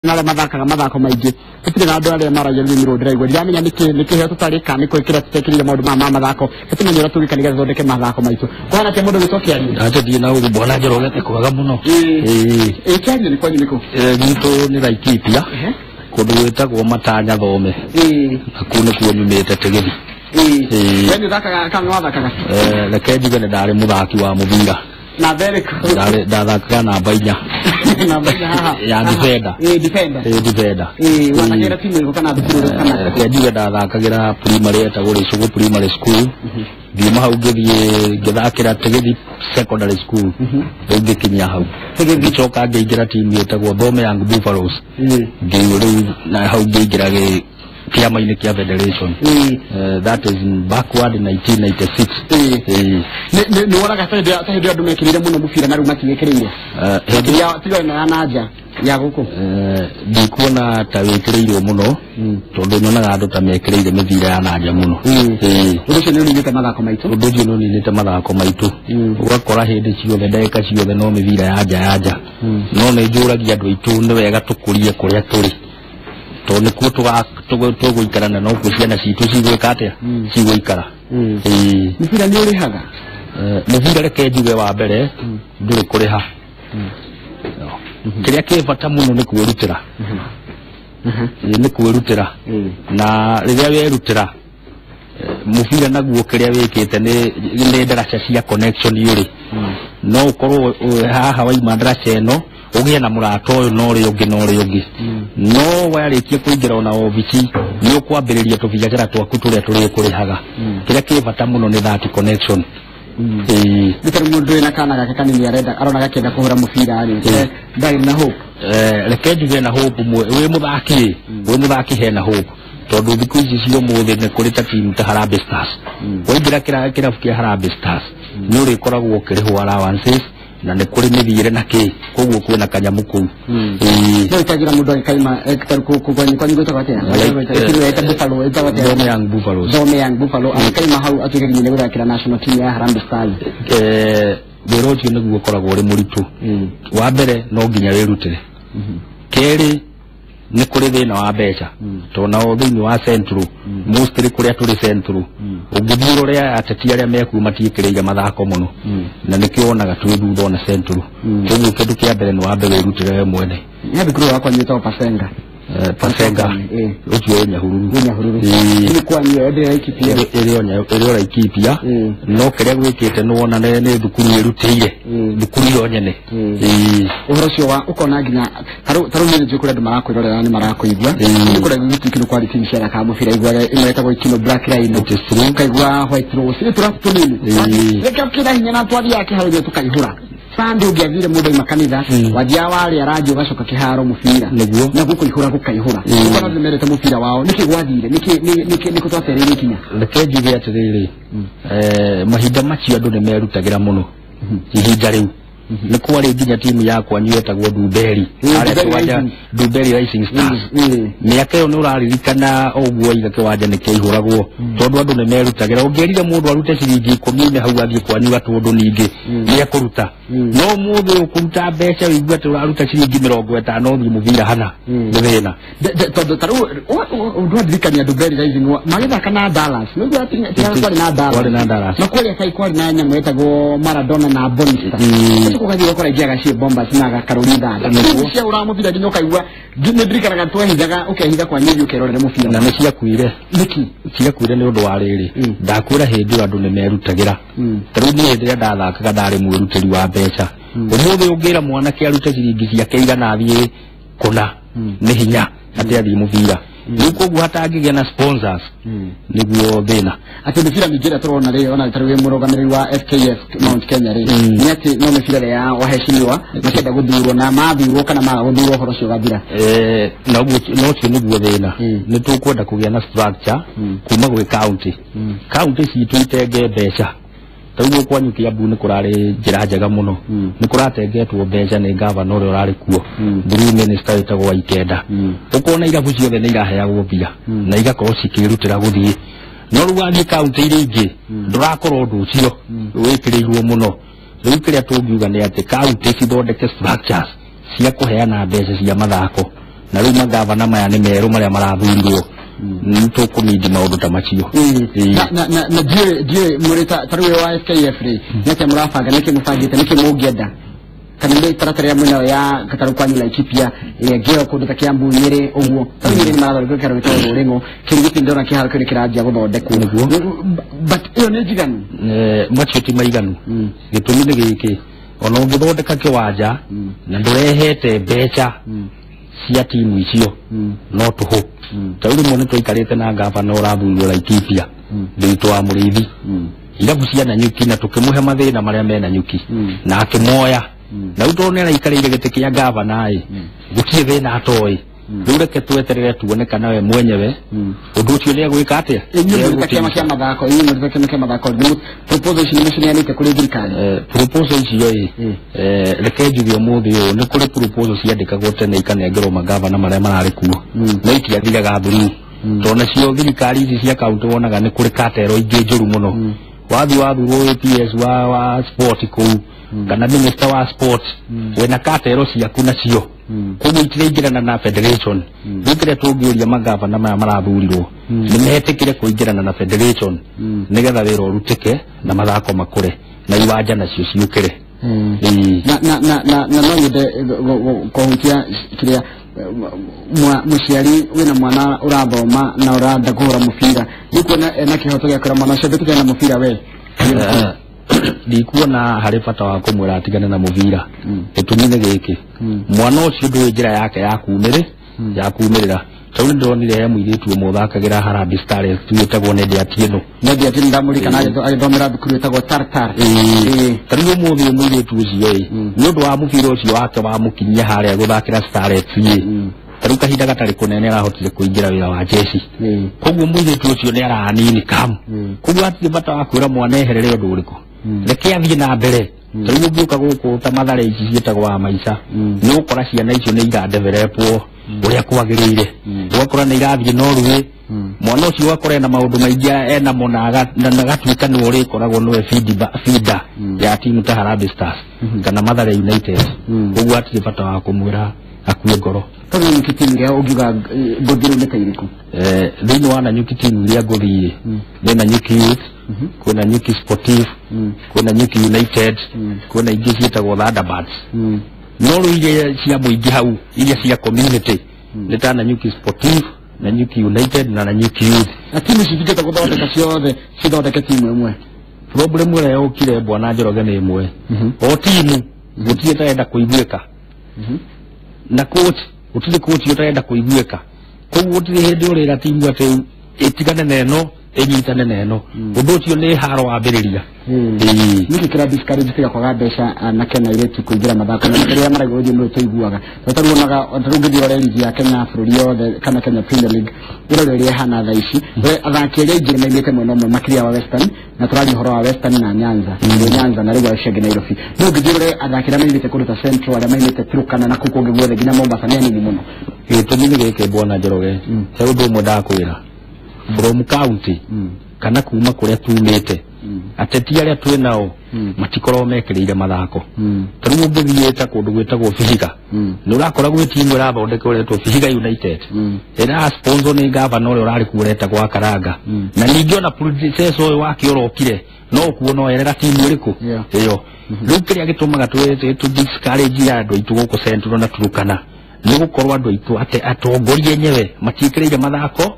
Na arĩa mathakaga mathako maingĩ tũtirĩ na andũ arĩa maragia rũrĩmĩ rũrũ ndĩraigua ndiramenya nĩkĩ nĩkĩheo tũtarĩ kana nĩ kwĩkĩra tũtekĩrĩire maũndũ maya ma mathako tũmenye ũrĩa tũngĩka nĩgetha tũthondeke mathako maitũ kũhana atĩa mũndũ gwĩtwo Kĩario. Acha thiĩ na ũguo bwana Njoroge kwega mũno. Ĩĩ Kĩario nĩ kwanyu nĩkũ? Gwitũ nĩ Laikipia kũndũ gwĩtagwo Matanya Thome. Na kũu nĩkuo nyumĩte Tigiri. We nĩ ũthakaga kana nĩ wathakaga? Reke njuge nĩ ndarĩ mũthaki wa mũbira. Na mbere kũ? Ndathakaga namba 4. Namba 4 haha. Ya defender. Ĩĩ defender. Ĩĩ defender. Ĩĩ wathakagĩra timu ĩrĩkũ kana thukuru ĩrĩkũ kana? Reke njuge ndathakagĩra primary ĩtagwo Rĩcũgũ Primary School. Ngiuma hau ngĩthiĩ ngĩthakĩra Tigiri Secondary School. Rĩu ngĩkinyia hau. Ngĩcoka ngĩingĩra timu ĩtagwo Thome Young Buffaloes. Ngĩigua rĩu na hau ngĩingĩra kĩama-inĩ kĩa federation. That is in backward 1996. Nĩ wonaga ta hĩndĩ andũ mekĩrĩire mũno mũbira na rĩu matiwĩkĩrĩire? Tiga ĩno ya nanja ya gũkũ. Ndikuona ta wĩkĩrĩirwo mũno tondũ nyonaga andũ ta mekĩrĩire mĩbira ya nanja mũno. Ũndũ ũcio nĩ ũninĩte mathako maitũ. Ũndũ ũcio nĩ ũninĩte mathako maitũ. Ũgakora hĩndĩ ciothe ndagĩka ciothe no mĩbira ya nja ya nja. No nĩ njũragia andũ aitũ nĩ wega tũkũrie kũrĩa tũrĩ tondũ nĩkuo tũgũikara na nokuo ciana citũ cigwĩka atĩa cigũikara. Mũbira nĩ ũrĩhaga? Mũbira reke njuge wa mbere ndũrĩ kũrĩha. Kĩrĩa kĩ bata mũno nĩ kwĩrutĩra. Nĩ kwĩrutĩra. Na rĩrĩa werutĩra mũbira naguo kĩrĩa wĩkĩte nĩ ndaraca cia connection ũrĩ. No ũkorwo haha waima ndaraca ĩno ũgĩe na mũrata ũyũ na ũrĩa ũngĩ na ũrĩa ũngĩ. No warĩkia kũingĩra ona obici nĩ ũkwambĩrĩria tũbiacara twaku tũrĩa tũrĩkũrĩhaga. Kĩrĩa kĩ bata mũno nĩ that connection. Nĩ tarĩ mũndũ wĩna kana gake kanini arenda arona gakĩenda kũhũra mũbira rĩ ndarĩ na hope. Reke njuge na hope wĩ mũthaki wĩ mũthaki hena hope tondũ thikũ ici cia ũmũthĩ nĩ kũrĩ ta timu ta Harambee Stars. Waingĩra kĩrabu kĩa Harambee Stars nĩ ũrĩkoragwo ũkĩrĩhwo allowances na nĩ kũrĩ mĩthiĩre na kĩ koguo kwĩna kanyamũ kũu. No ĩtagira mũndũ agĩkaima kwanyu gwĩtagwo atĩa? Buffalo ĩtagwo atĩa? Thome Young Buffaloes. Thome Young Buffalo agĩkaima hau atuĩke nginya nĩ gũthakĩra national team ya Harambee Stars. Wĩra ũcio nĩguo ũkoragwo ũrĩ mũritũ. Wa mbere no nginya wĩrutĩre. Kerĩ nĩ kũrĩ thĩna wa mbeca tondũ nao thĩinĩ wa Central mostly kũrĩa tũrĩ Central ũngĩthiĩ ũrore ateti arĩa mekuo matiĩkĩrĩire mathako mũno na nĩkĩo wonaga twĩ thutha ona Central. Koguo kĩndũ kĩa mbere nĩ wambe wĩrutĩre we mwene. He thukuru wa kwanyu wĩtagwo Pasenga. Pasenga ũcio wĩ Nyahururu. Wĩ Nyahururu. Nĩ kwanyu ĩrĩ Laikipia. Ĩrĩ o Laikipia no kĩrĩa gwĩkĩte nĩ wona nĩ thukuru ĩrutĩire thukuru ĩyo nyene. Ũhoro ũcio wa ũkona nginya ta rĩu nĩ njũĩ kũrĩa andũ marakwĩrorera nĩ marakũigua nĩ kũrĩa gĩtĩ kwarĩ timu ciathakaga mũbira iguaga ĩmwe ĩtagwo Ikino Black Rhino ũkaigua White Rose nĩ tũrabu tũnini reke kĩra hinya na twathiaga kĩharo tũkaihũra. Sunday ũngĩathire mũndũ aima kanitha wathiaga warĩa ranji ũgacoka kĩharo mũbira na gũkũihũra gũkaihũra. Ũkona andũ nĩmendete mũbira wao nĩkĩ gwathire nĩkĩ nĩkũ twatereire ikinya? Reke njuge atĩrĩrĩ mahinda macio andũ nĩmerutagĩra mũno ihinda rĩu nĩ kwarĩ nginya timu ya kwanyu yetagwo Ndumberi Ndumberi Rising Stars. Mĩaka ĩyo nĩ ũraririkana ũguo iga kĩwanja nĩ kĩaihũragwo tondũ andũ nĩ merutagĩra. Ũngĩerire mũndũ arute ciringi 10 hau athiĩ kwanyu gatũndũ ningĩ nĩ ekũruta. No mũthĩ ũkũruta mbeca ũigue atĩ ũraruta ciringi 50 ũthiĩ mũbira hana nĩ thĩna. Tondũ ta rĩu ũndũ wandirikania Ndumberi Rising magĩthaka na Dallas nĩguo kwarĩ na Dallas. Kwarĩ na Dallas. Na kũrĩa kai kwarĩ na nyamũ ĩtagwo Maradona na Bonista. Ũgathiĩ ũgakora ingĩ agaciĩ bombers na agakarũri thanda. Cia ũra mũbira nginya ũkaigua nĩ ndirikanaga twehithaga ũkehitha kwa nyũmba ũkerorere mũbira. Na nĩ ciakuire. Nĩkĩ? Ciakuire nĩ ũndũ wa rĩrĩ. Ndakwĩra hĩndĩ ĩyo andũ nĩ merutagĩra. Ta rĩu niĩ hĩndĩ ĩrĩa ndathakaga ndarĩ mwĩrutĩri wa mbeca. Ũmũthĩ ũngĩra mwanake arute ciringi ciake igana athiĩ kũna nĩ hinya atĩ athiĩ mũbira. Rĩu koguo hatangĩgĩa na sponsors nĩguo thĩna. Atĩ mĩbira mĩingĩ ĩrĩa tũrona rĩ ona ta rĩu mũrũgamĩrĩri wa FKF Mount Kenya rĩ nĩ atĩ no mĩbira ĩrĩa ya waheshimiwa makĩenda gũthurwo na mathurwo kana maga gũthurwo ũhoro ũcio ũgathira. No ũcio nĩguo thĩna. Nĩ tũkwenda kũgĩa na structure kuma gwĩ county. County citũ itenge mbeca. Ta rĩu kwanyu Kiambu nĩ kũrarĩ njĩra njega mũno. Nĩ kũratengetwo mbeca nĩ gavana ũrĩa ũrarĩ kuo through minister wĩtagwo Waikenda. Ũkona irabu ciothe nĩ iraheagwo mbia na igakorwo cikĩrutĩra gũthiĩ. No rĩu wathiĩ county iria ingĩ ndũrakorwo ũndũ ũcio wĩkĩrĩirwo mũno. Rĩu kĩrĩa tũngiuga nĩ atĩ county cithondeke structures cia kũheana mbeca cia mathako. Na rĩu magavana maya nĩ merũ marĩa marathurirwo nĩ tũkũmindi maũndũ ta macio. Na ndiũĩ mũrĩ ta rĩu wa FKF rĩ, nĩatĩa mũrabanga, nĩkĩ mũbangĩte, nĩkĩ mũngĩenda kana nĩ taratara ya mwena ya kataru kwanyu Laikipia ĩngĩo kũndũ ta Kiambu, Nyĩrĩ ũguo. Tarĩu Nyĩrĩ nĩ marathondekwo kĩharo gĩtagwo Rũrĩng'o, Kĩrigiti ndĩrona kĩharo kĩu nĩ kĩranjia gũthondekwo. But ĩyo nĩ njiganu? Macio ti maiganu. Gĩtũmi nĩ gĩkĩ, ona ũngĩthondeka kĩwanja na ndũrehete mbeca cia timu icio no tũhũ. Ta rĩu rĩmwe nĩ twaikarĩte na gavana ũrathurirwo Laikipia Ndiritu wa Mũrĩithi, irabu cia Nanyuki, na tũkĩmũhe mathĩna marĩa me Nanyuki na akĩmoya. Na rĩu tondũ nĩ araikarĩire gĩtĩ kĩa gavana ĩ, gũtirĩ thĩna atoĩ. Rĩu reke tweterere tuone kana we mwenyewe ũndũ ũcio nĩ egwĩka atĩa. Inyuĩ mũrĩ ta kĩama kĩa mathako, inyuĩ mũrĩ ta kĩama kĩa mathako, proposal ici nĩ mũcineanĩte kũrĩ thirikari? Proposal icio ĩ, reke njuge ũmũthĩ ũyũ nĩ kũrĩ proposal ciandĩkagwo tene ikanengerwo magavana marĩa mararĩ kuo, no itiathiraga through, tondũ nacio thirikari ici cia kaunti wonaga nĩ kũrĩ katero ingĩ njũru mũno. Wathiĩ wathurwo APS wa sport kũu kana minister wa sport, wĩna katero ciaku nacio, koguo itiraingĩrana na federation. Rĩu kĩrĩa tũngĩũria magavana maya marathurirwo nĩ metĩkĩre kũingĩrana na federation nĩgetha wĩra ũrutĩke na mathako makũre na iwanja nacio ciũkĩre. Na no nyende kũhutia kĩrĩa mũciari wĩna mwana ũrathoma na ũrenda kũhũra mũbira, nĩkuona ena kĩhoto gĩa kwĩra mwana ũcio ndũtigane na mũbira we? Ndikuona harĩ bata wa kũmwĩra atigane na mũbira. Gĩtũmi nĩ gĩkĩ, mwana ũcio ndũĩ njĩra yake ya kumĩrĩra. Tondũ nĩ ndonire he mũirĩtu ũmwe ũthakagĩra Harambee Stars wĩtagwo Nedi Atieno. Nedi Atieno ndamũririkana agĩthomera thukuru ĩtagwo Tartar. Ta rĩu ũmũthĩ mũirĩtu ũcio ĩ, nĩ ũndũ wa mũbira ũcio wake wamũkinyia harĩa gũthakĩra Starlets ĩ, ta rĩu kahinda gatarĩ kũnene arahotire kũingĩra wĩra wa jeshi. Koguo mũirĩtu ũcio nĩ aranini kamu. Koguo hatirĩ bata wa kwĩra mwana eherere ũndũ ũrĩkũ, reke athiĩ na mbere. Ta rĩu ũngĩũka gũkũ ta Mathare ici ciĩtagwo wa maica, nĩ ũgũkora ciana icio nĩ iradevelopwo ũrĩa kwagĩrĩire, ũgakora nĩ irathiĩ Norway. Mwana ũcio ũgakora ena maũndũ maingĩ enamo na agatuĩka nĩwe ũrĩkoragwo nĩwe feeder ya timu ta Harambee Stars kana Mathare United. Koguo hatirĩ bata wa kũmwĩra akue ngoro. Tondũ Nanyuki timu ĩrĩa ũngiuga ngũthi rĩu nĩ ta irĩkũ? Thĩinĩ wa Nanyuki timu iria ngũthi nĩ Nanyuki Youth, kwĩna Nyuki Sportive, kwĩna Nyuki United, kwĩna ingĩ ciĩtagwo Thunderbirds. No rĩu iria cia mũingĩ hau, iria cia community nĩ ta Nanyuki Sportive, Nanyuki United na Nanyuki Youth. Na timu ici cingĩhota gũthondeka ciothe cithondeke timu ĩmwe? Problem ĩrĩa yokire bwana Njoroge nĩ ĩmwe, o timu gũtirĩ ĩtarenda kũiguĩka, na coach gũtirĩ coach ũtarenda kũiguĩka. Koguo gũtirĩ hĩndĩ ũrĩra timu atĩ ĩtigane na ĩno ĩnyitane na ĩno. Ũndũ ũcio nĩ haro wambĩrĩria. Nĩkĩ kĩra discourage tiga kwaga mbeca anake na airĩtu kũingĩra mathako na rĩrĩa maragwo ũthiũ nĩ tũiguaga? Tondũ tarĩu wonaga tarĩu ũngĩthiĩ ũrore ligi ya Kenya bũrũri yothe kana Kenya Premier League ĩrore ũrĩa ĩhana thaa ici, athaki arĩa aingĩ maimĩte mwena ũmwe makĩria wa Western, na tũraria ũhoro wa Western na Nyanza, Nyanza na rĩu acio angĩ Nairobi. No ũngĩthiĩ ũrore athaki arĩa maimĩte kũndũ ta Central, arĩa maimĩte Turkana na kũu kũngĩ guothe nginya Mombasa nĩ anini mũno. Gĩtũmi nĩ gĩkĩ bwana Njoroge, he ũndũ ũmwe ndakwĩra, from county kana kuma kũrĩa tumĩte, ateti arĩa twĩ nao matikoragwo mekĩrĩire mathako. Ta rĩu ũngĩthiĩ ta kũndũ gwĩtagwo Vihiga, nĩ ũrakora gwĩ timu ĩrathondeka ĩretwo Vihiga United, ĩra sponsor nĩ gavana ũrĩa ũrarĩ kuo ũretagwo Akaranga, na ningĩ ona predecessor ũyũ wake ũrokire no ũkuona oerera timu ĩrĩkũ ĩyo. Rĩu kĩrĩa gĩtũmaga tũ discourage andũ aitũ gũkũ Central na Turkana nĩ gũkorwo andũ aitũ atongoria enyewe matiĩkĩrĩire mathako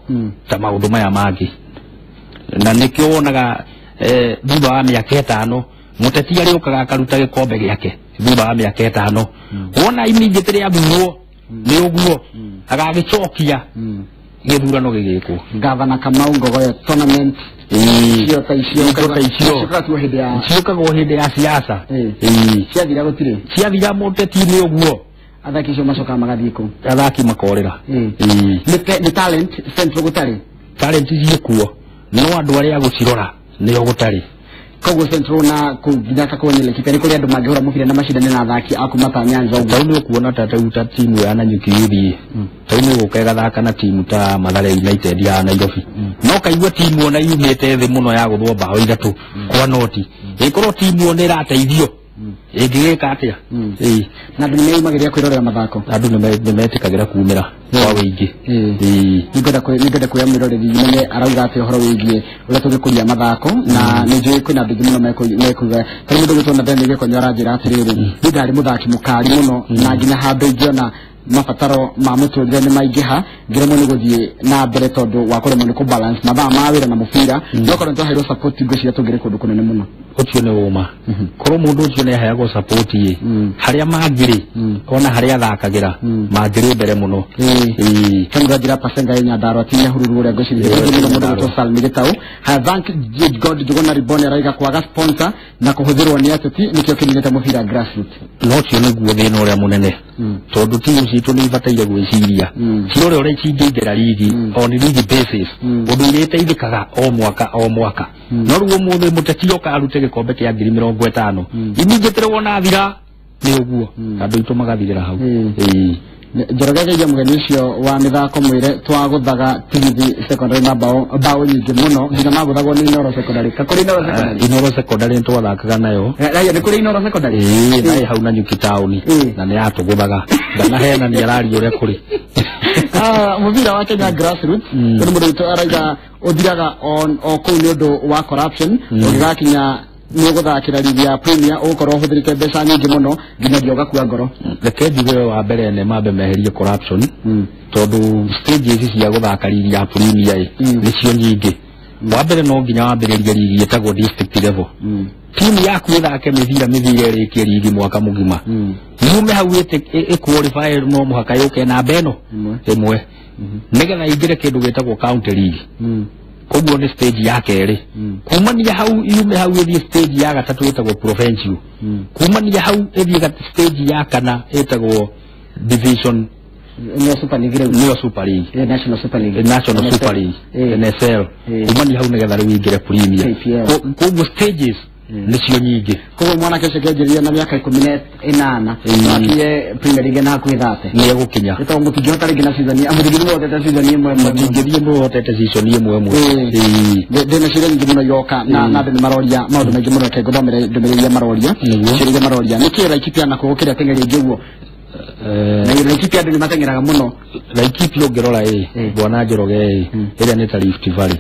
ta maũndũ maya mangĩ. Na nĩkĩo wonaga thutha wa mĩaka ĩtano mũteti arĩũkaga akaruta gĩkombe gĩake thutha wa mĩaka ĩtano, wona immediately athurwo nĩ ũguo agagĩcokia gĩthurano gĩgĩkwo. Gavana Kamau Ngogoyo tournament icio ta icio ciũkagwo hĩndĩ ya siasa, ciathira gũtirĩ, ciathira mũteti nĩ ũguo athaki acio macokaga magathiĩ kũ? Athaki makorĩra. Nĩ talent Central gũtarĩ? Talent ciĩkuo no andũ arĩa gũcirora nĩo gũtarĩ. Koguo Central na kũu nginya Kakũenye Laikipia nĩ kũrĩ andũ mangĩhũra mũbira na macindane na athaki a kuma ta Nyanza ũguo? Tarĩu nĩ ũkuona ta rĩu ta timu ya Nanyuki Youth, tarĩu nĩ ũgũka ĩgathaka na timu ta Mathare United ya Nairobi, no kaigua timu ona yumĩte thĩ mũno ya gũthwo mbaũ 3-0, ĩkorwo timu ona ĩrateithio Ĩngĩgĩka atĩa? Ĩĩ. Na andũ nĩmeyumagĩria kwĩrorera mathako? Andũ nĩmetĩkagĩra kumĩra kwa wĩingĩ. Ĩĩ. Nĩngwenda kuoya mwĩroreri menye arauga atĩa ũhoro wĩgiĩ ũrĩa tũngĩkũria mathako, na nĩ njũĩ kwĩna andũ aingĩ mũno mekuga. Tarĩ mũndũ ũgwĩtwo Nathaniel Gĩkonyo aranjĩra atĩrĩrĩ, niĩ ndarĩ mũthaki mũkari mũno na nginya handũ ingĩona mabataro ma mũtũrĩre nĩ maingĩha ngĩremwo nĩ gũthiĩ na mbere tondũ wa kũremwo nĩ kũbalance mathaa ma wĩra na mũbira, no korwo nĩtwaheirwo support ngwĩciria tũngĩrĩ kũndũ kũnene mũno. Ũcio nĩ ũma. Korwo mũndũ ũcio nĩ aheagwo support ĩ, harĩa mangĩrĩ ona harĩa athakagĩra mangĩrĩ mbere mũno. Ĩĩ. He njĩra Pasenga ya Nyandarua ti Nyahururu ũrĩa ngwĩciria. Mũno mũndũ gwĩtwo Salmi Gĩtau. Ha, thank God Njũgũna Riboni araiga kwaga sponsor na kũhũthĩrwo nĩ ateti nĩkĩo kĩninĩte mũbira grassroots. No ũcio nĩguo thĩna ũrĩa mũnene, tondũ timu citũ nĩ ibataire gwĩciria cirore ũrĩa cingĩingĩra rigi on league basis, ũndũ irĩteithĩkaga o mwaka o mwaka. No rĩu ũmũthĩ mũteti oka arute gĩkombe kĩa 50,000, immediately wona thira nĩ ũguo andũ aitũ magathirĩra hau. Ĩĩ. Njoroge geithia mũgeni ũcio wa mĩthako, mwĩre twagũthaga Tigithi Secondary na bao nyingĩ mũno, nginya magũthagwo nĩ Inoro Secondary. Kakũrĩ Inoro Secondary? Inoro Secondary nĩtwathakaga nayo. Raiya nĩ kũrĩ Inoro Secondary? Ĩĩ, naĩ hau Nanyuki taũni, na nĩ yatũgũthaga. Ndanahenania araria ũrĩa kũrĩ. Mũbira wa Kenya grassroots, tondũ mũndũ witũ araiga ũthiraga o kũu nĩ ũndũ wa corruption. Ũngĩgakinya nĩ ũgũthakĩra ligi ya Premier ũgũkorwo ũhũthĩrĩte mbeca nyingĩ mũno nginyagia ũgakua ngoro. Reke njuge wa mbere nĩ mambe meherie corruption, tondũ stages cia gũthaka ligi ya Premier ĩ nĩcio nyingĩ. Wa mbere no nginya wambĩrĩrie ligi ĩtagwo district level, timu yaku ĩthake mĩbira ĩrĩkie ligi mwaka mũgima, yume hau ĩqualify, no mũhaka yũke namba ĩno ĩmwe nĩgetha ĩingĩre kĩndũ gĩtagwo county league. Koguo nĩ stage ya kerĩ. Kumania hau yume hau ĩthiĩ stage ya gatatũ ĩtagwo provincial. Kumania hau ĩthiĩ stage ya kana ĩtagwo division. Nĩyo Super League rĩu? Nĩyo Super League. National Super League. National Super League, NSL. Kumania hau nĩgetha rĩu ingĩre Premier. Koguo stages nĩcio nyingĩ. Koguo mwanake ũcio kĩanjĩrĩria na mĩaka 18 akinye Premier League na hakuhĩ 30 nĩ egũkinya. Nĩ tondũ mũtingĩhota rĩngĩ na season, mũtingĩthiĩ mũhotete season ĩmwe ĩmwe. Mũtingĩthiĩ mũhotete season ĩmwe ĩmwe. Ndĩna ciũria nyingĩ mũno iroka na andũ nĩ maroria maũndũ maingĩ mũno. Reke ngũthomere ndũmĩrĩri iria maroria, ciũria iria maroria. Nĩkĩĩ Laikipia na gũkĩra ateng'eri aingĩ ũguo? Na Laikipia andũ nĩ mateng'eraga mũno. Laikipia ũngĩrora ĩ, bwana Njoroge ĩ, ĩrĩa nĩ ta Rift Valley,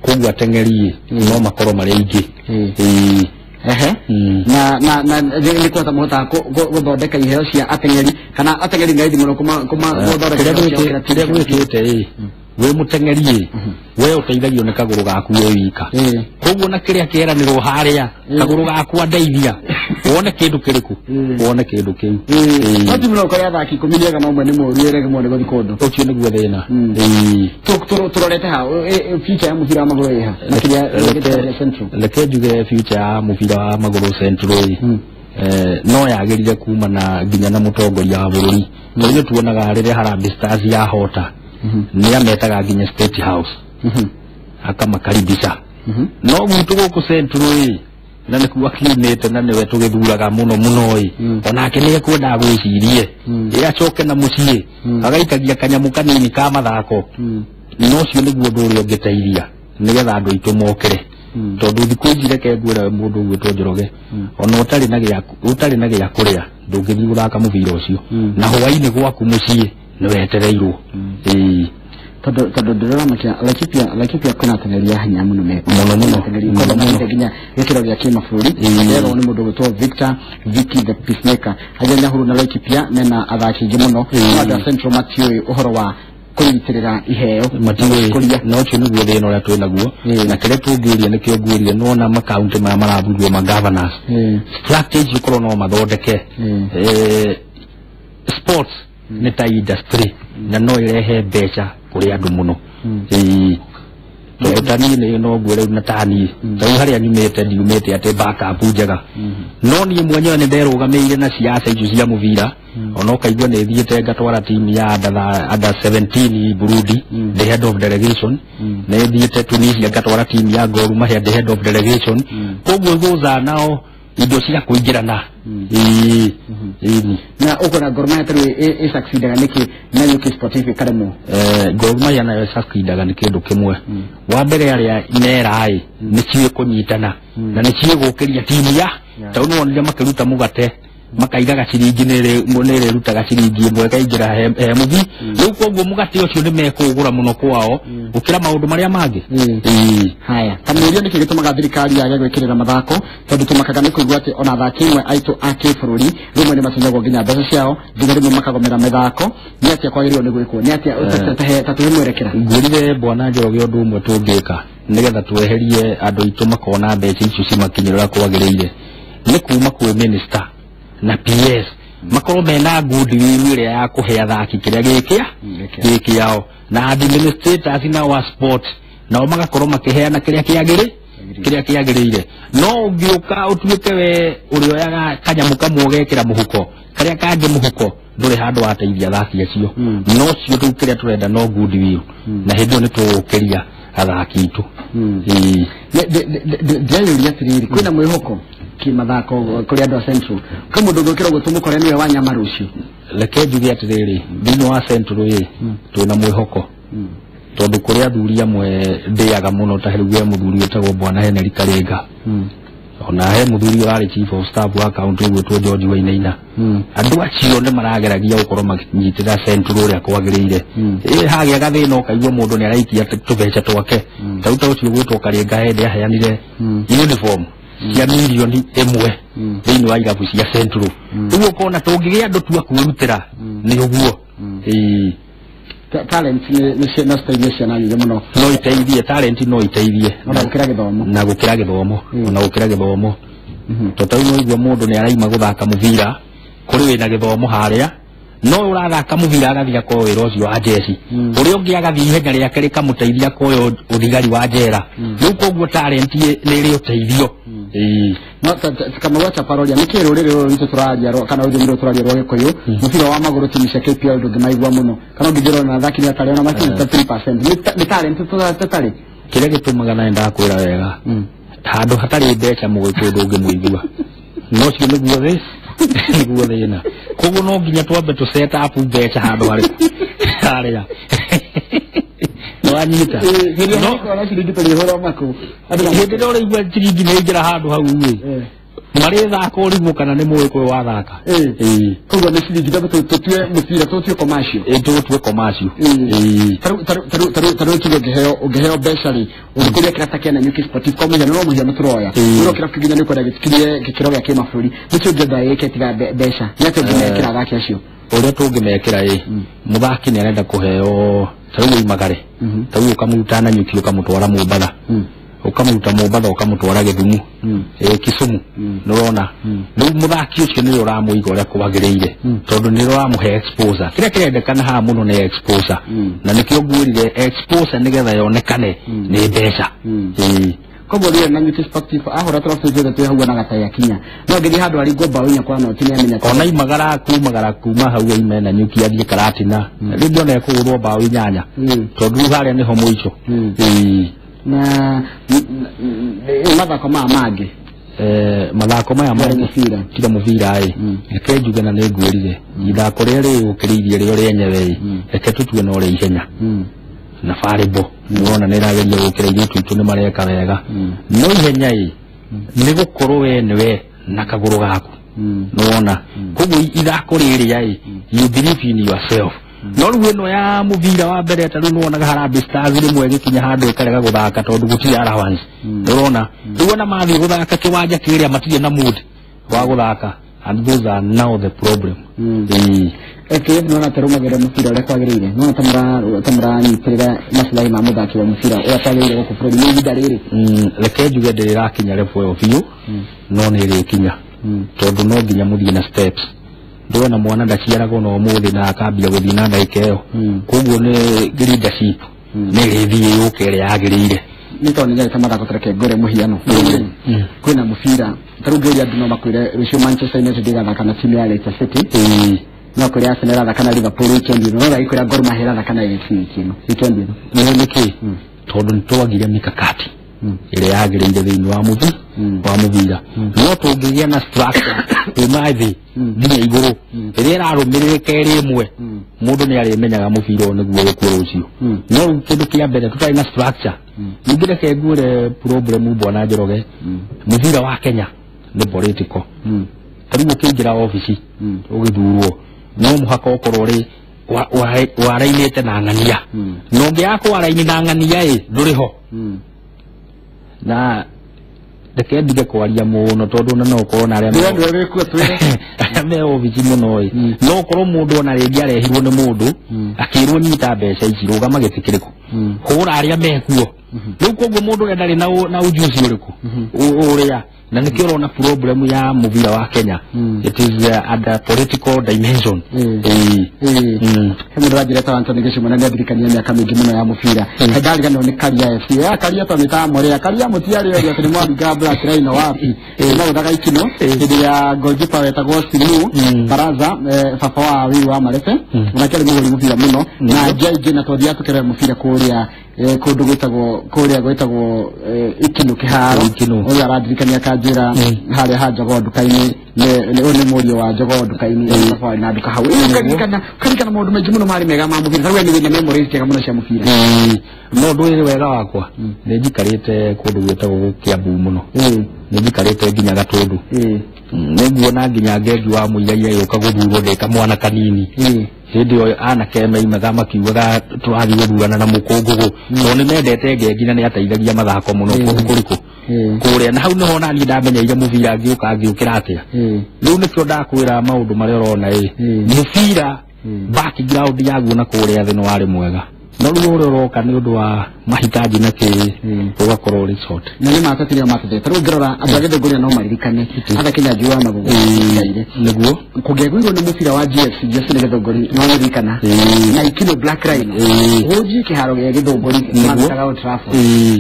koguo ateng'eri ĩ no makorwo marĩ aingĩ. Ehe. Na na na nĩ kũhota mũhotaga gũthondeka iheo cia ateng'eri, kana ateng'eri nĩ raithi mũno gũthondeka? Kĩrĩa gwĩkĩte ĩ, wĩ mũteng'eri ĩ, we ũteithagio nĩ kagũrũ gaku wĩ wika. Koguo na kĩrĩa kĩeranĩrwo harĩa kagũrũ gaku andeithia wone kĩndũ kĩrĩkũ, wone kĩndũ kĩu. No ti mũno ũkore athaki 10 nĩ ega no ũmwe nĩ mũũru ĩremwo nĩ gũthiĩ kũndũ. Ũcio nĩguo thĩna. Tũrorete ha future ya mũbira wa magũrũ ĩha makĩria Central? Reke njuge future ya mũbira wa magũrũ Central ĩ no yagĩrire kuma na nginya na mũtongoria wa bũrũri, tondũ nĩ tuonaga rĩrĩa Harambee Stars yahota nĩ ametaga nginya State House akamakaribisha. No gwitũ gũkũ Central ĩ, na nĩkuo akiumĩte na nĩwe tũgĩthuraga mũno mũno ĩ, onake nĩ ekwendaga gwĩcirie ĩ acoke na mũciĩ agaikagia kanyamũ kanini ka mathako. No ũcio nĩguo ũndũ ũrĩa ũngĩteithia nĩgetha andũ aitũ mokĩre, tondũ thikũ ici reke ngwĩre mũndũ ũgwĩtwo Njoroge, ona ũtarĩ na gĩa ũtarĩ na gĩa kũrĩa ndũngĩthiĩ gũthaka mũbira ũcio, na hwainĩ gwaku mũciĩ nĩ wetereirwo. Ĩĩ. Tondũ ndĩrona makia Laikipia kwĩna ateng'eri a hinya mũno meko mũno mũno mũno mũno nginya gĩkĩro gĩa kĩmabũrũri. Ndĩrerwo nĩ mũndũ ũgwĩtwo Victor Vicky the Peacemaker aja Nyahururu na Laikipia mena athaki aingĩ mũno, no andũ a Central matiũĩ ũhoro wa kũnyitĩrĩra iheo. Matiũĩ, na ũcio nĩguo thĩna ũrĩa twĩ naguo. Na kĩrĩa tũngĩũria nĩkĩo ngũria, nĩwona makaunti maya marathurwo ma governors, strategy korwo no mathondeke sports nĩ ta industry na no ĩrehe mbeca kũrĩ andũ mũno. Tondũ ta niĩ nĩ no ngwĩre na ta niĩ rĩu harĩa nyumĩte ndiumĩte atĩ backup njega, no niĩ mwenyewe nĩ nderũgamĩire na siasa icio cia mũbira, ona ũkaigua nĩ thiĩte ngatwara timu ya under 17 Burundi, the head of delegation, nĩ thiĩte Tunisia ngatwara timu ya Gor Mahia, the head of delegation. Koguo those nao indo cia kũingĩrana. Ĩĩ. Na ũkona Gor Mahia tarĩu ĩsucceedaga nĩkĩ na Nyuki Sportive ĩkaremwo? Gor Mahia nayo ĩsucceedaga nĩ kĩndũ kĩmwe. Wa mbere arĩa meraĩ nĩ ciĩ kũnyitana na nĩ ciĩ gũkĩria timu ya Ta rĩu nĩwonire makĩruta mũgate makaigaga ciringi nĩrĩrutaga ciringi ĩmwe ĩkaingĩra he mũthi. Rĩu koguo mũgate ũcio nĩmekũũgũra mũno kwao gũkĩra maũndũ marĩa mangĩ. Haya, kamũria nĩkĩ gĩtũmaga thirikari yage gwĩkĩrĩra mathako, tondũ tũmakaga nĩ kũigua atĩ ona athaki amwe aitũ a kĩbũrũri rĩmwe nĩ matunyagwo nginya mbeca ciao, nginya rĩmwe makagomera mĩthako. Nĩ atĩa kwagĩrĩirwo nĩ gwĩkwo? Nĩ atĩa ta tũhe mwerekera? Ngwĩrire bwana Njoroge ũndũ ũmwe tũngĩka nĩgetha tweherie andũ aitũ makona mbeca icio cimakinyĩra ũrĩa kwagĩrĩire nĩ kuma kwĩ minister na PS makorwo mena goodwill ĩrĩa ya kũhe athaki kĩrĩa gĩkĩao, na administrators na wa sport nao magakorwo makĩheana kĩrĩa kĩagĩrĩire. No ũngĩũka ũtuĩke we ũrĩoyaga kanyamũ kamwe ũgekĩra mũhuko, karĩa kangĩ mũhuko, ndũrĩ handũ wateithia athaki acio. No cio rĩu kĩrĩa tũrenda no goodwill, na hĩndĩ ĩyo nĩ tũgũkĩria athaki aitũ. Ndĩreyũria atĩrĩrĩ, kwĩna mwĩhoko kĩmathako kũrĩ andũ a Central? Kwĩ mũndũ ũngĩũkĩra ũguo tũmũkore nĩwe wa nyama rũciũ? Reke njuge atĩrĩrĩ, thĩinĩ wa Central ĩ twĩna mwĩhoko, tondũ kũrĩ athuri amwe ndĩaga mũno, ta rĩu he mũthuri wĩtagwo bwana Henry Karinga, ona he mũthuri ũrarĩ chief of staff wa county ũgwĩtwo George Wainaina. Andũ acio nĩ marageragia gũkorwo makĩnyitĩra Central ũrĩa kwagĩrĩire. Hagĩa gathĩna ũkaigua mũndũ nĩ araikia tũbeca twake. Ta rĩu ta ũcio ũgwĩtwo Karinga hĩndĩ aheanire uniform cia 1 million thĩinĩ wa irabu cia Central. Rĩu ũkona tũngĩgĩa andũ tu a kwĩrutĩra nĩ ũguo. Talent nĩ no citeithie ciana nyingĩ mũno. No iteithie, talent no iteithie. Ona gũkĩra gĩthomo. Na gũkĩra gĩthomo, ona gũkĩra gĩthomo, tondũ ta rĩu no igua mũndũ nĩ araima gũthaka mũbira kũrĩ wĩna gĩthomo harĩa, no ũrathaka mũbira agathiĩ akoya wĩra ũcio wa jeshi, ũrĩa ũngĩ agathiĩ ihenya rĩake rĩkamũteithia akoya ũthigari wa njera. Rĩu koguo talent nĩ ĩrĩ ũteithio. No Kamau Chaparoria, nĩkĩ rũrĩrĩ rũrũ rwitũ tũraria kana rũthiomi rũrũ tũraria rwa Gĩkũyũ, mũbira wa magũrũ timu cia KPL ndũngĩmaigua mũno, kana ũngĩnjĩra ona athaki nĩ atarĩ ona makinya ta 3%? Nĩ talent tũtarĩ? Kĩrĩa gĩtũmaga, na ndakwĩra wega, handũ hatarĩ mbeca mũgĩkũyũ ndũngĩmũigua, no cio nĩguo thĩ nĩguo thĩna. Koguo no nginya twambe tũ set up mbeca handũ harĩ harĩa nĩwanyita. No ciringi tũrĩhũra makũ. Hĩndĩ ĩrĩa ũraigua ciringi nĩ yaingĩra handũ hau ĩ, marĩthaka ũrigwo kana nĩ mũgĩkũyũ wathaka. Koguo nĩ ciringi tũtue mũbira tũtue commercial. Tũtue commercial. Ta rĩu tuge ũngĩheo mbeca rĩ, ũngĩkũria kĩrata kĩa Nanyuki Sportive kwa mũhiano, no mũhiano tũroya, no kĩrabu kĩngĩ nĩ ũkwenda gĩkinyie gĩkĩro gĩa kĩmabũrũri, nĩkĩ ũngĩenda gĩke tiga mbeca? Nĩ atĩa ũngĩmekĩra athaki acio? Ũrĩa tũngĩmekĩra ĩ, mũthaki nĩ arenda kũheo, ta rĩu oimagare, ta rĩu ũkamũruta Nanyuki ũkamũtwara Mombatha, ũkamũruta Mombatha ũkamũtwara Gĩthumu, Kisumu, nĩũrona rĩu mũthaki ũcio nĩwe ũramũiga ũrĩa kwagĩrĩire, tondũ nĩ ũramũhe exposure. Kĩrĩa kĩrendekana haha mũno nĩ exposure, na nĩkĩo ngwĩrire exposure nĩgetha yonekane nĩ mbeca. Koguo rĩrĩa Nanyuki Sportive ahũra tũrabu ciothe twĩ hau ona gatai akinya, no angĩthiĩ handũ aringwo mbaũ 4 kwa noti nĩ amenya. Ona imagara kumagara kuma hau aime Nanyuki athiĩ Karatina, rĩngĩ ona ekũgũrwo mbaũ 8, tondũ rĩu harĩa nĩho mũico. Na mathako maya mangĩ? Mathako maya mangĩ mũbira. Tiga mũbira ĩ, reke njuge na nĩ ngwĩrire ithako rĩrĩa rĩyũkĩrĩirie rĩo rĩenyewe ĩ, reke tũtue no rĩa ihenya na barĩbo nĩwona nĩ ĩrageria gũkĩra, airĩtu aitũ nĩ mareka wega, no ihenya ĩ nĩ gũkorwo we nĩwe na kagũrũ gaku, nĩwona. Koguo ithako rĩrĩa ĩ, you believe in yourself. No rĩu ĩno ya mũbira wa mbere, ta rĩu nĩwonaga Harambee Stars rĩmwe ĩgĩkinya handũ ĩkarega gũthaka tondũ gũtirĩ allowance, nĩũrona. Rĩu ona mathiĩ gũthaka kĩwanja kĩrĩa matirĩ na mood wa gũthaka, and those are now the problem. FKF nĩwona ta rũmagĩrĩra mũbira ũrĩa kwagĩrĩire? Nĩwona ta mũranyitĩrĩra maslahi ma mũthaki wa mũbira ũrĩa kwagĩrĩire gũkũ bũrũri-inĩ ihinda rĩrĩ? Reke njuge ndĩrĩ ĩrakinya level ĩyo biũ, no nĩ ĩrĩkinya, tondũ no nginya mũthiĩ na steps. Ndĩrona mwana ndaciaragwo na ũmũthĩ na akambia gũthiĩ na ndagĩka ĩyo. Koguo nĩ leadership nĩ ĩrĩthiĩ yũke ĩrĩa yagĩrĩire. Nĩ tondũ nĩ ta mathako, tareke ngũre mũhiano, kwĩna mũbira ta rĩu ngĩũria andũ no makwĩre rũciũ Manchester United ĩgathaka na timu ya Leicester City, no kwĩre Arsenal ĩrathaka na Liverpool weekend ĩno, no gagĩkwĩra Gor Mahia ĩrathaka na AFC wiki ĩno, weekend ĩno. Nĩ nĩkĩ? Tondũ nĩ twagire mikakati ĩrĩa yagĩrĩire thĩinĩ wa wa mũbira. No tũngĩgĩa na structure kuma thĩ nginya igũrũ ĩrĩa ĩrarũmĩrĩrĩka ĩrĩ ĩmwe, mũndũ nĩ arĩmenyaga mũbira ũyũ nĩguo ũkuo rũciũ. No rĩu kĩndũ kĩa mbere tũtarĩ na structure. Ningĩ reke nguĩre problem, bwana Njoroge, mũbira wa Kenya nĩ political. Ta rĩu ũkĩingĩra obici ũgĩthurwo no mũhaka ũkorwo rĩ warainĩte na ng'ania, na ũngĩaga kwaraini na ng'ania ĩ ndũrĩ ho. Na reke ndige kwaria mũno tondũ ona no ũkorwo na arĩa me obici mũno ĩ, no ũkorwo mũndũ ona rĩngĩ arehirwo nĩ mũndũ akĩrwo nyita mbeca ici rũgama gĩtĩ kĩrĩkũ, hũra arĩa mekuo. Rĩu koguo mũndũ ũrĩa ndarĩ na ujuzi ũrĩkũ ũrĩa, na nĩkĩo ũrona problem ya mũbira wa Kenya, it is at the political dimension. He mũndũ wanjĩra ta Anthony Gĩcumo na nĩandirikania mĩaka mĩingĩ mũno ya mũbira. Ndariganĩrwo nĩ Karia FC. Ya Karia twamĩtaga Morea. Karia mũtiarĩ ũrĩa atĩ nĩ mwaringa Black Rhino wapi. Magũthaga ikino hĩndĩ ya goalkeeper wetagwo Simu Baraza, baba wa Wiru wa Marete, onake arĩ mũhũri mũbira mũno na nja ingĩ, na twathiaga tũkĩrora mũbira kũrĩa kũndũ gwĩtagwo kũrĩa gwĩtagwo Ikino kĩharo. Ũrĩa arandirikania akanjĩra harĩa ha Jogoo nduka-inĩ, ũyũ nĩ mũriũ wa Jogoo nduka-inĩ, baba warĩ na nduka hau. Ũkaririkana maũndũ maingĩ mũno marĩ mega ma mũbira. Tarĩu we nĩ wĩna memories njega mũno cia mũbira. No ndwĩrĩ wega wakwa, nĩ njikarĩte kũndũ gwĩtagwo Kiambu mũno, nĩ njikarĩte nginya Gatũndũ, nĩ nguona nginya Ngengi wa Mũigai agĩũka gũthurwo ndĩ kamwana kanini. Hĩndĩ ĩyo anake maimaga makiugaga tũrathiĩ gũthurana na mũkũngũgũ, tondũ nĩ mendete Ngengi na nĩ ateithagia mathako mũno kũndũ kũrĩkũ kũrĩa. Na hau nĩho naniĩ ndamenyeire mũbira, ngĩũka ngĩũkĩra atĩa. Rĩu nĩkĩo ndakwĩra maũndũ marĩa ũrona ĩ mũbira background yaguo na kũrĩa thĩ nĩ warĩ mwega, no rĩu ũrĩa ũroka nĩ ũndũ wa mahitaji na kĩ ũgakorwo ũrĩ short. Na nĩ matatire matatire. Tarĩu ũngĩrora andũ a Gĩthũngũri no maririkane Arthur Kĩnyanjui wa Magugu nĩguo kũngĩagũirwo nĩ mũbira wa GFC, GFC nĩ Gĩthũngũri no maririkana, na Ikino Black Rhino ũthiĩ kĩharo gĩa Gĩthũngũri mathakaga Old Trafford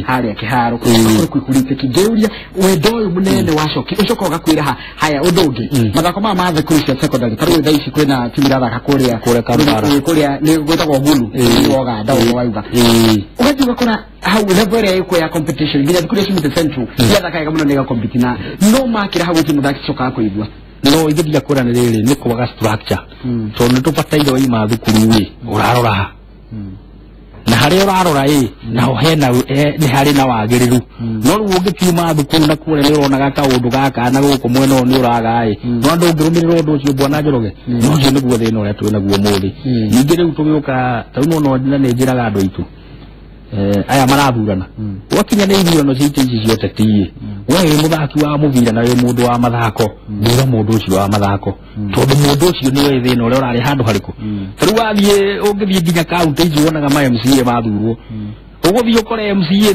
harĩa kĩharo gũkorwo kwĩhurĩte kĩngĩũria wendo ũyũ mũnene wacoki ũcoka ũgakwĩra haya. Ũndũ ũngĩ, mathako maya ma thukuru cia secondary, tarĩu thaa ici kwĩna timu irathaka kũrĩa kũrĩa nĩ gwĩtagwo Gulu wa Uganda ũguo wauga, ũgathiĩ ũgakora hau level ĩrĩa ĩkuo ya competition nginya thukuru cia Cimite Central ciathaka wega mũno nĩ ĩgakompete na no makĩra hau gũtirĩ mũthaki cokaga kũigua. No ithuĩ ndiakwĩra nĩ rĩrĩ nĩ kwaga structure, tondũ nĩ tũbataire waima thukuru ĩ ũrarora ha na harĩa ũrarora ĩ naho hena nĩ harĩ na wagĩrĩru. No rĩu ũngĩkiuma thukuru na kũrĩa nĩ ũronaga kaũndũ gaka na gũkũ mwena ũyũ nĩ ũraga ĩ, no andũ ũngĩrũmĩrĩra ũndũ ũcio bwana Njoroge, no ũcio nĩguo thĩna ũrĩa twĩ naguo ũmũthĩ. Ningĩ rĩu tũgĩũka tarĩu no na nĩ njĩraga andũ aitũ aya marathurana gwakinya nĩ ithurano cia itĩ ici cia ũteti ĩ, we wĩ mũthaki wa mũbira na wĩ mũndũ wa mathako, thura mũndũ ũcio wa mathako, tondũ mũndũ ũcio nĩwe thĩna ũrĩa ũrarĩ handũ harĩkũ. Tarĩu wathiĩ ũngĩthiĩ nginya kaũntĩ ici wonaga ma MCA mathurwo, ũgũthiĩ ũkore MCA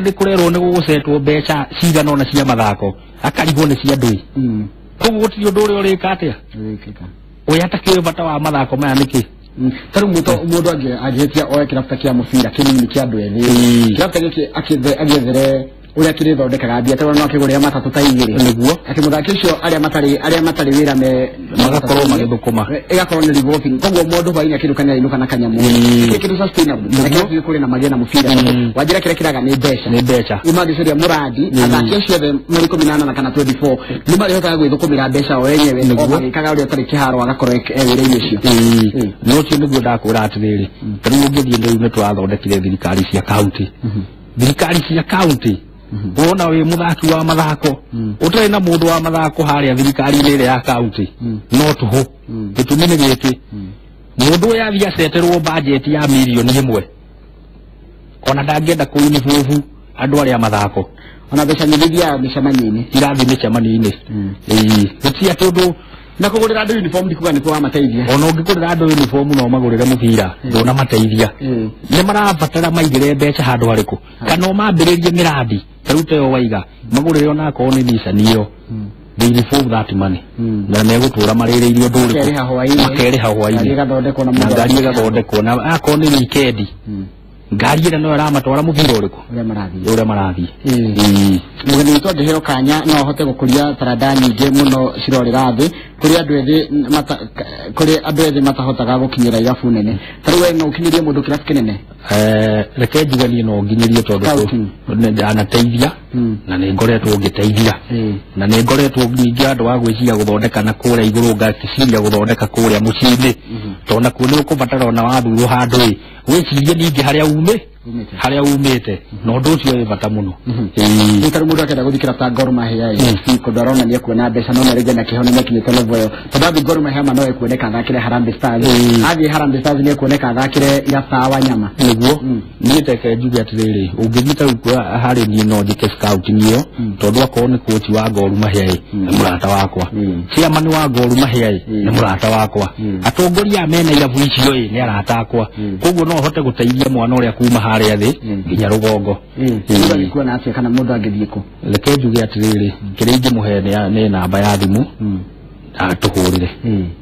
nĩ kũrerwo nĩ gũgũcetwo mbeca cigana ũna cia mathako, akarigwo nĩ cia ndũĩ. Koguo gũtirĩ ũndũ ũrĩa ũrĩka atĩa ũrĩa atakĩũĩ bata wa mathako maya nĩkĩ. Tarĩu mũndũ angĩhĩtia oe kĩrabu kĩa mũbira kĩnini kĩa andũ ethĩ, kĩrabu gĩkĩ agĩethere ũrĩa kĩrĩthondekaga mbia, tarĩu no akĩgũrĩra matatũ ta igĩrĩ nĩguo atĩ mũthaki ũcio arĩa matarĩ wĩra me magakorwo magĩthũkũma, ĩgakorwo nĩ revolving. Koguo mũndũ hwainĩ akĩinũka nĩ ainũka na kanyamũ gĩkĩ kĩndũ sustainable na kĩrĩa kũrĩ na magĩe na mũbira. Wanjĩra kĩrĩa kĩraga nĩ mbeca, nĩ mbeca. Mangĩcaria mũrandi athaki acio othe marĩ 18 kana 24 nĩ marĩhotaga gwĩthũkũmĩra mbeca o enyewe, o magĩkaga ũrĩa ũtarĩ kĩharo agakorwo e wĩra-inĩ ũcio. No ũcio nĩguo ndakwĩra atĩrĩrĩ, tarĩu ũngĩthiĩ rĩu nĩ tũrathondekire thirikari cia kaũntĩ, thirikari cia kaũntĩ wona wĩ mũthaki wa mathako ũtarĩ na mũndũ wa mathako harĩa thirikari-inĩ ĩrĩa ya kaũntĩ no tũhũ. Gĩtũmi nĩ gĩkĩ, mũndũ ũyũ athiĩ aceterwo bajeti ya mirioni 1 ona ndangĩenda kũinibobu andũ arĩa mathako, ona mbeca nyingĩ ithiaga mĩcemanio-inĩ, irathiĩ mĩcemanio-inĩ. Gũtirĩ atĩ ũndũ na kũgũrĩra andũ uniform ndikuga nĩkuo wamateithia. Ona ũngĩgũrĩra andũ uniform no magũrĩre mũbira ndũnamateithia. Nĩ marabatara maigĩre mbeca handũ harĩkũ, kana mambĩrĩrie mĩrandi tarĩu ta ĩyo waiga magũrĩre onakorwo nĩ Nissan ĩyo, they reform that money na megũtũra marĩrĩirio ũndũ ũrĩkũ, makerĩha hwainĩ, na ngari ĩgathondekwo, na akorwo nĩ wikendi ngari ĩrĩa no ĩramatwara mũbira ũrĩkũ ũrĩa marathiĩ. Mũgeni witũ angĩheo kanya no ahote gũkũria taranda nyingĩ mũno cirorĩra thĩ kũrĩ andũ ethĩ kũrĩ andũ ethĩ matahotaga gũkinyĩra irabu nene. Tarĩu we no ũkinyĩrie mũndũ kĩrabu kĩnene? Reke njuge niĩ no nginyĩrie tondũ ndanateithia na nĩ ngoretwo ngĩteithia, na nĩ ngoretwo ningĩ andũ a gwĩciria gũthondeka na kũrĩa igũrũ, ngagĩciria gũthondeka kũrĩa mũciĩ-inĩ, tondũ nakuo nĩ ũkũbatara ona wathurwo handũ ĩ wĩcirie ningĩ harĩa ume. haria umite na undu ucio wi bata muno. Ni taru mundu akenda guthikira ta Gor Mahia FC kundu aronania kuona mbeca no rĩngĩ na kĩhono nĩakinyĩte level ĩyo tondũ athiĩ Gor Mahia ma no ekuoneka athakĩre Harambee Stars, athiĩ Harambee Stars nĩ ekuoneka athakĩre irabu ta Wanyama. Nĩguo niĩ teke njuge atĩrĩrĩ, ũngĩthiĩ ta rĩu harĩ niĩ no njĩke scouting ĩyo tondũ akorwo nĩ coach wa Gor Mahia nĩ mũrata wakwa, chairman wa Gor Mahia nĩ mũrata wakwa, atongoria a mena irabu icio nĩ arata akwa, koguo no hote gũteithia mwana ũrĩa kuma harĩa thĩ nginya rũgongo. Mũndũ angĩkuona atĩa kana mũndũ angĩthiĩ kũ? Reke njuge atĩrĩrĩ, kĩrĩa ingĩmũhe nĩ namba ya thimũ atũhũrĩre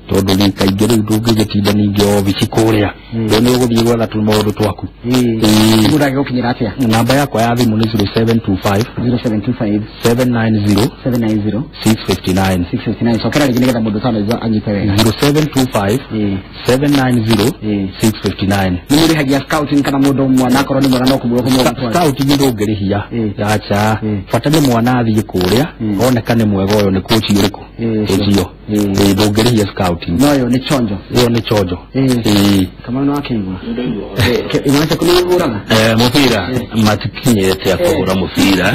tondũ nĩ kaingĩ rĩu ndũngĩgĩtinda ningĩ obici kũrĩa rĩu nĩ ũgũthiĩ gwetha tũmaũndũ twaku. Mũndũ angĩgũkinyĩra atĩa? Namba yakwa ya thimũ nĩ 0725 0725 790 790 659 659. Cokera rĩngĩ nĩgetha mũndũ ũtanaigua anyite wega. 0725 790 659. Nĩ mũrĩhagia scouting kana mũndũ mwana akorwo nĩ mwega no kũmũgũtwara? Scouting ndũngĩrĩhia, acha, bata nĩ mwana athiĩ kũrĩa oneka nĩ mwega ũyũ nĩ coach ũrĩkũ ũcio, ndũngĩrĩhia scouting. No ĩyo nĩ chonjo, ĩyo nĩ chonjo. Kamau no akĩigua imwana kũrĩ ũgũraga mũbira matikinyĩte a kũgũra mũbira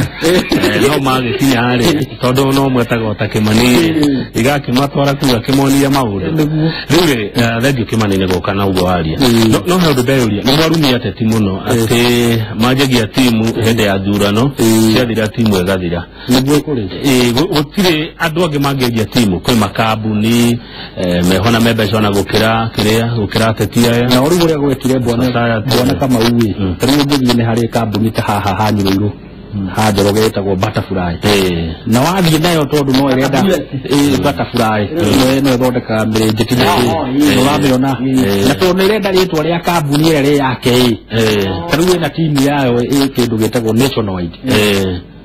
no magĩkinya rĩ tondũ no mwetagwo ta Kĩmani igakĩmatwara kũu akĩmonia maũndũ. Rĩu rĩ thengiũ Kĩmani nĩ gũka na ũguo waria no he ũndũ ndeyũria, nĩ mwarumia ateti mũno atĩ manjagia timu hĩndĩ ya thurano ciathira timu ĩgathira. Nĩguo kũrĩ gũtirĩ andũ angĩ mangĩendia timu, kwĩ makambuni meho na membeca ona gũkĩra kĩrĩa gũkĩra ateti aya. Na rĩu ũrĩa gwekire bwana Kamau ĩ rĩu ũngĩthiĩ nĩ harĩ kambuni ta haha ha Nyũrũirũ ha Njoroge ĩtagwo Butterfly, na wathiĩ nayo tondũ no ĩrenda Butterfly no ĩthondekaga mĩrĩngĩti nĩ ũramĩona, na tondũ nĩ ĩrenda rĩtwa rĩa kambuni ĩrĩa rĩ yake ĩ ta rĩu ĩna timu yayo ĩ kĩndũ gĩtagwo Nationwide.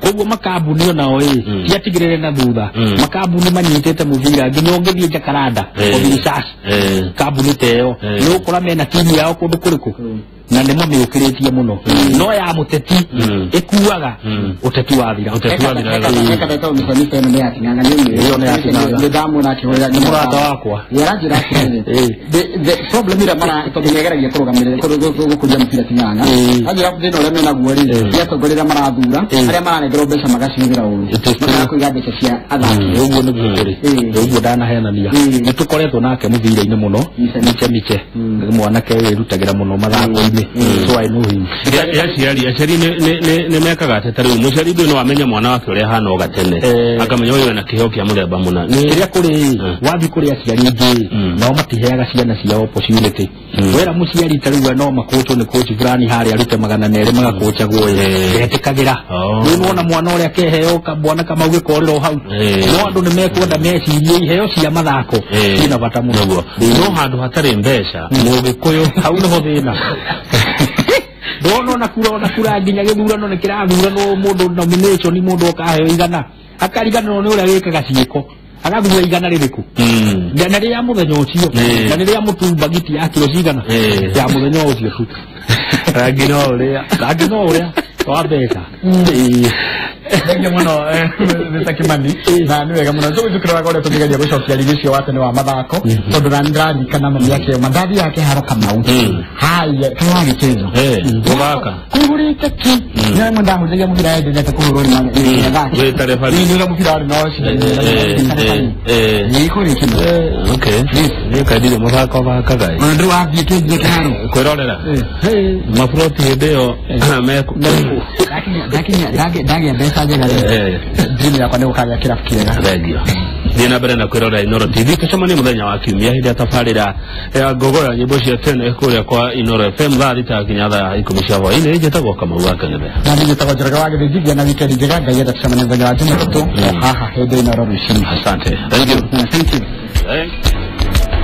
Koguo makambuni onao ĩ tiatigĩrĩre na thutha, makambuni manyitĩte mũbira nginya ũngĩthiĩ Jacaranda Obilisas kambuni ta ĩyo nĩ ũgũkora mena timu yao kũndũ kũrĩkũ na nĩ mamĩũkĩrĩtie mũno, no ya mũteti ĩkuaga ũteti wathira. Nĩ mũrata wakwa aranjĩra atĩrĩrĩ, the problem ĩrĩa mara tondũ nĩageragia kũrũgamĩrĩra gũkũria mũbira Ting'ang'a, anjĩra thĩna ũrĩa menaguo rĩ nĩ atongoria arĩa marathura arĩa maranengerwo mbeca magacihũthĩra ũru, makaga kũiga mbeca cia athaki. Ũguo nĩguo kũrĩ, ũguo ndanahenania, nĩ tũkoretwo nake mũbira-inĩ mũno miche miche, mwanake wĩrutagĩra mũno mathako-inĩ, so I know him. Aciari aciari nĩ mekaga atĩ ta rĩu mũciari ndũĩ no amenye mwana wake ũrĩa ahana o gatene akamenya ũyũ ena kĩheo kĩa mũthemba mũna. Kĩrĩa kũrĩ wathiĩ kũrĩ aciari aingĩ nao matiheaga ciana ciao opportunity. Wera mũciari ta rĩu no makũchwo nĩ coach fulani harĩa arute 200 magakũchagwo ĩ ndetĩkagĩra. Rĩu nĩwona mwana ũrĩa akeheo mwana Kamau gĩkorĩra o hau, no andũ nĩ mekwenda mecirie iheo cia mathako ciĩna bata mũno. No handũ hatarĩ mbeca mũgĩkũyũ hau nĩho thĩna. Ndona ona kura nginya gĩthurano nĩ kĩrathuranwo mũndũ nomination mũndũ okaheo igana akariganĩrwo nĩ ũrĩa wĩkaga ciĩko agathura igana rĩrĩkũ na rĩrĩa mũthenya ũcio na rĩrĩa mũtu mbagiti ya kiro cigana ya mũthenya ũcio tu rangi no ũrĩa rangi no ũrĩa wa mbeca. Thengiũ mũno Mr. Kimani, na nĩ wega mũno tũgĩtũkĩroraga ũrĩa tũngĩgeria gũcokia rigi ũcio wa tene wa mathako tondũ na nĩndĩraririkana mami ake mandathiaga kĩharo Kamau haya kaĩ wagĩchezwo gũthaka kũihũrĩte ki nĩ rĩmwe ndahũrĩragia mũbira endete kũhũrwo nĩ athaki wĩ ta referee nĩ ũrĩa mũbira warĩ na ũcio nĩ ihũrĩte. Okay, niĩ kaĩ ndirĩ mũthako thakaga ĩ ona ndũrĩ wathiĩ kĩnjie kĩharo kwĩrorera maburoti hĩndĩ ĩyo mekũ ndagĩa mbeca njega rĩ dream yakwa nĩ gũkagĩa kĩrabu kĩega. Thengiũ. Thiĩ na mbere na kwĩrorera Inooro TV tũcemanie mũthenya wa kiumia hĩndĩ ya tabarĩra ya ngogoyo ya nyĩmbo cia tene kũrĩa kwa Inooro FM thaa 6 nginya thaa 10 cia hwaĩ-inĩ. Njĩtagwo Kamau wa Kang'ethe na niĩ njĩtagwo Njoroge wa Gĩthĩnji. Gĩa na wikendi njega, Ngai enda tũcemanie mũthenya wa Jumatatũ haha hĩndĩ Inooro rũcinĩ. Asante. Thank you. Thank you. Thank you.